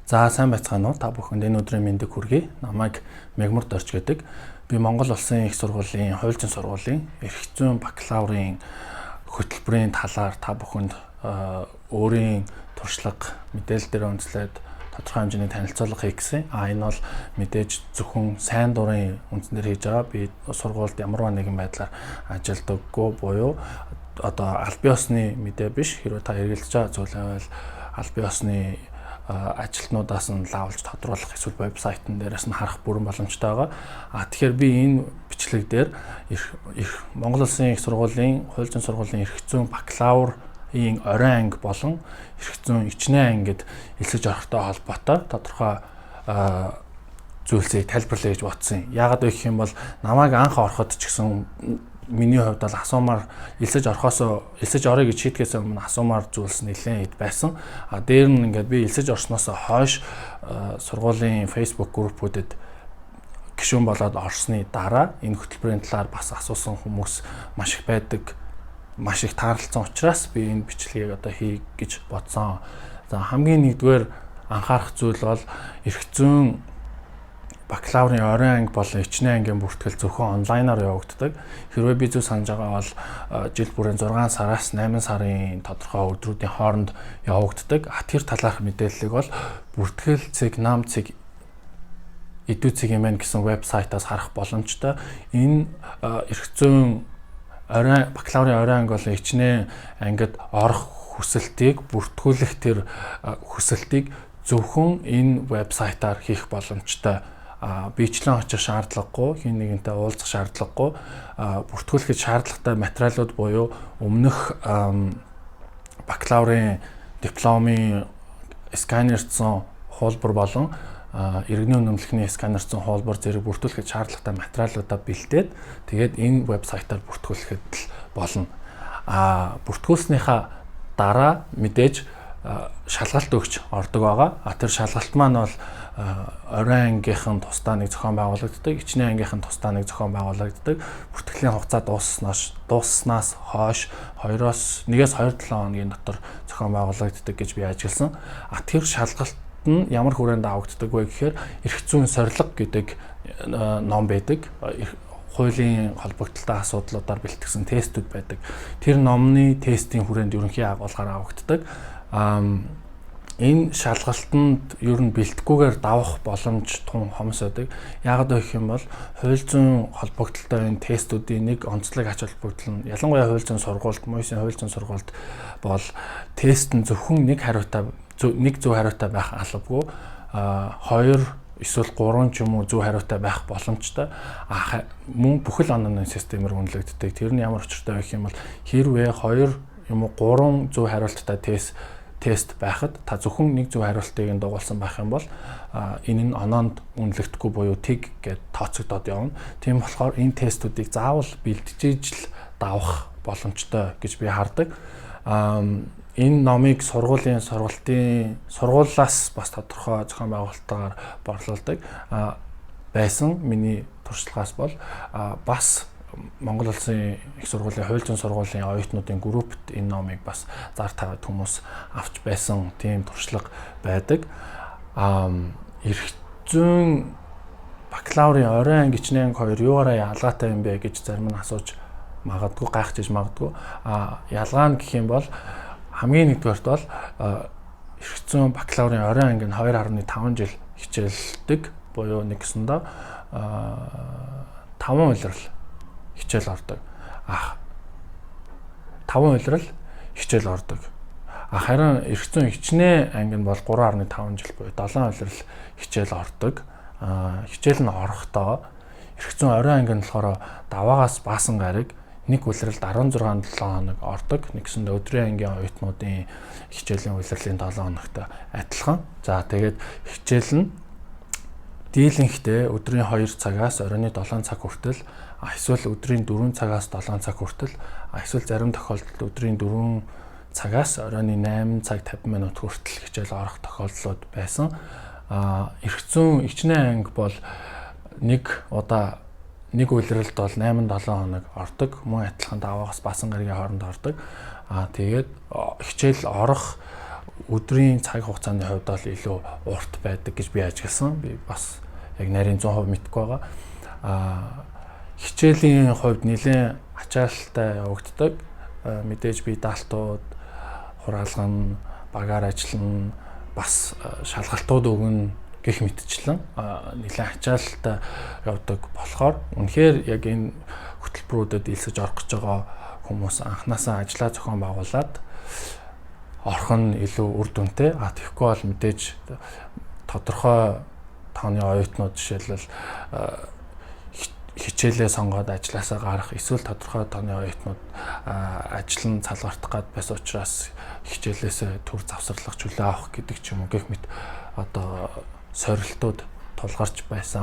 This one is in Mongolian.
За, сайн байцгаана уу? Та бүхэнд энэ өдрийн мэндийг хүргэе. Намайг Мягмар Дорж гэдэг. Би Монгол Улсын их сургуулийн хууль зүйн сургуулийн эрх зүйн бакалаврын хөтөлбөрийн талаар та бүхэнд өөрийн туршлага, мэдээлэл дээр үндэслээд тодорхой хэмжээний танилцуулга хийх гэсэн. А энэ бол мэдээж зөвхөн сайн дурын үндсэн дээр хийж байгаа. Би сургуульд ямарваа нэгэн байдлаар ажилдаггүй буюу одоо албан ёсны мэдээ биш. Хэрвээ та эргэлдэж байгаа зүйл байвал албан ёсны ажилтнуудаас нь лаавалж тодруулах эсвэл вебсайтн дээрээс нь харах бүрэн боломжтой байгаа. А тэгэхээр би энэ бичлэг дээр Монгол Улсын их сургуулийн хууль зүйн сургуулийн эрх зүйн бакалаврын оройн анги болон эрх зүйн ичнэ ангид элсэж орохтой холбоотой тодорхой зүйлсийг тайлбарлая гэж бодсон. Яагаад вэ гэх юм бол намайг анх ороход ч гэсэн миний хувьд бол асуумаар, элсэж орохоос, элсэж орё гэж шийдэхээс өмнө асуумаар зүйлс нэлээд хэд байсан. А дээр нь ингээд би элсэж орсноос хойш сургуулийн Facebook группүүдэд гишүүн болоод орсны дараа энэ хөтөлбөрийн талаар бас асуусан хүмүүс маш их байдаг. Маш их таарлцсан учраас би энэ бичлэгийг одоо хий гэж бодсон. За, хамгийн нэгдүгээр анхаарах зүйл бол эрх зүйн бакалаврын оройн анги болон ичнэ ангийн бүртгэл зөвхөн онлайнаар явагддаг. Хэрвээ би зөв санаж байгаа бол жил бүрийн 6 сараас 8 сарын тодорхой өдрүүдийн хооронд явагддаг. А тэр талаарх мэдээллийг бол бүртгэл.нам.edu.mn гэсэн вебсайтаас харах боломжтой. Энэ эрх зүйн орой бакалаврын оройн анги болон ичнэ ангид орох хүсэлтийг бүртгүүлэх тэр хүсэлтийг зөвхөн энэ вебсайтаар хийх боломжтой. Биечлэн очих шаардлагагүй, хэн нэгэнтэй уулзах шаардлагагүй. Бүртгүүлэхэд шаардлагатай материалууд буюу өмнөх бакалаврын дипломын сканердсан хуулбар болон иргэний үнэмлэхний сканердсан хуулбар зэрэг бүртгүүлэхэд шаардлагатай материалуудаа бэлдээд, тэгээд энэ вебсайтаар бүртгүүлэхэд л болно. А бүртгүүлснийхаа дараа мэдээж шалгалт өгч ордог байгаа. А тэр шалгалт маань бол оройн ангийнхан тусдаа нэг зохион байгуулагддаг, ичнэ ангийнхан тусдаа нэг зохион байгуулагддаг. Бүртгэлийн хугацаа дууссанаас хойш 1-ээс 2-7 хоногийн дотор зохион байгуулагддаг гэж би ажигласан. А тэр шалгалт нь ямар хүрээнд авагддаг вэ гэхээр эрх зүйн сорилго гэдэг ном байдаг, хуулийн холбогдлолтой асуудлуудаар бэлтгэсэн тестүүд байдаг. Тэр номны тестийн хүрээнд ерөнхий агуулгаар авагддаг. Энэ шалгалтанд ер нь бэлтгэхгүйгээр давах боломж тун хомс байдаг. Яагаад вэ гэх юм бол хууль зүйн холбогдлолтой энэ тестүүдийн нэг онцлог ач холбогдол нь, ялангуяа хууль зүйн сургуульд, МУИС-ийн хууль зүйн сургуульд бол тест нь зөвхөн нэг хариутай, нэг зөв хариутай байх албагүй. А хоёр эсвэл гурван ч юм уу зөв хариутай байх боломжтой. А мөн бүхэл онооны системээр үнэлэгддэг. Тэр нь ямар учиртай вэ гэх юм бол хэрвээ хоёр юм уу гурван зөв хариулттай тест байхад та зөвхөн нэг зөв хариултыг нь дагуулсан байх юм бол энэ нь оноонд үнэлэгдэхгүй буюу тэг гэд тооцогдоод явна. Тийм болохоор энэ тестүүдийг заавал бэлтжиж л давах боломжтой гэж би хардаг. Энэ номыг сургуулийн сургалтын сургуулиас бас тодорхой зохион байгуулалтаар борлуулдаг байсан. Миний туршлагаас бол бас Монгол Улсын их сургуулийн хууль зүйн сургуулийн оюутнуудын группт энэ номыг бас зар тавиад хүмүүс авч байсан тийм туршлага байдаг. Эрх зүйн бакалаврын оройн анги, ичнэ анги хоёр юугаараа ялгаатай юм бэ гэж зарим нь асууж магадгүй, гайхаж магадгүй. А ялгаа нь гэх юм бол хамгийн нэгдүгээрт бол эрх зүйн бакалаврын оройн анги нь 2.5 жил хичээлдэг буюу нэгсэндээ 5 улирал хичээл ордог. А 5 улирал хичээл ордог. А харин эрх зүйн ичнэ анги нь бол 3.5 жил буюу 7 улирал хичээл ордог. А хичээл нь орохдоо эрх зүйн оройн анги нь болохоор даваагаас баасан гараг нэг улиралд 16 7 хоног ордог. Нэгсэндээ өдрийн ангийн оюутнуудын хичээлийн улирлын 7 хоногтой адилхан. За, тэгээд хичээл нь дийлэнхдээ өдрийн 2 цагаас оройн 7 цаг хүртэл, эсвэл өдрийн 4 цагаас 7 цаг хүртэл, эсвэл зарим тохиолдолд өдрийн 4 цагаас оройн 8 цаг 50 минут хүртэл хичээл орох тохиолдлууд байсан. А эрх зүйн ичнэ анги бол нэг удаа нэг улиралд бол 8 7 хоног ордог. Мөн адилхан даваагаас баасан гарагийн хооронд ордог. А тэгээд хичээл орох Өдрийн цаг хугацааны хувьд бол илүү урт байдаг гэж би ажигласан. Би бас яг нарийн 100% мэдэхгүй байгаа. Хичээлийн хувьд нэлээд ачаалалтай явагддаг. Мэдээж би даалтууд хураалгана, багаар ажиллана, бас шалгалтууд өгнө гэх мэтчлэн нэлээд ачаалалтай явдаг болохоор үнэхээр яг энэ хөтөлбөрүүдэд элсэж орох гэж байгаа хүмүүс анханасаа ажлаа зохион байгуулад орох нь илүү үр дүнтэй. А тэгэхгүй бол мэдээж тодорхой тооны оюутнууд, жишээлбэл, хичээлээ сонгоод ажлаасаа гарах, эсвэл тодорхой тооны оюутнууд ажил нь салгартах гээд байсан учраас хичээлээсээ түр завсарлах чөлөө авах гэдэг ч юм уу гэх мэт одоо сорилтууд тулгарч байсан.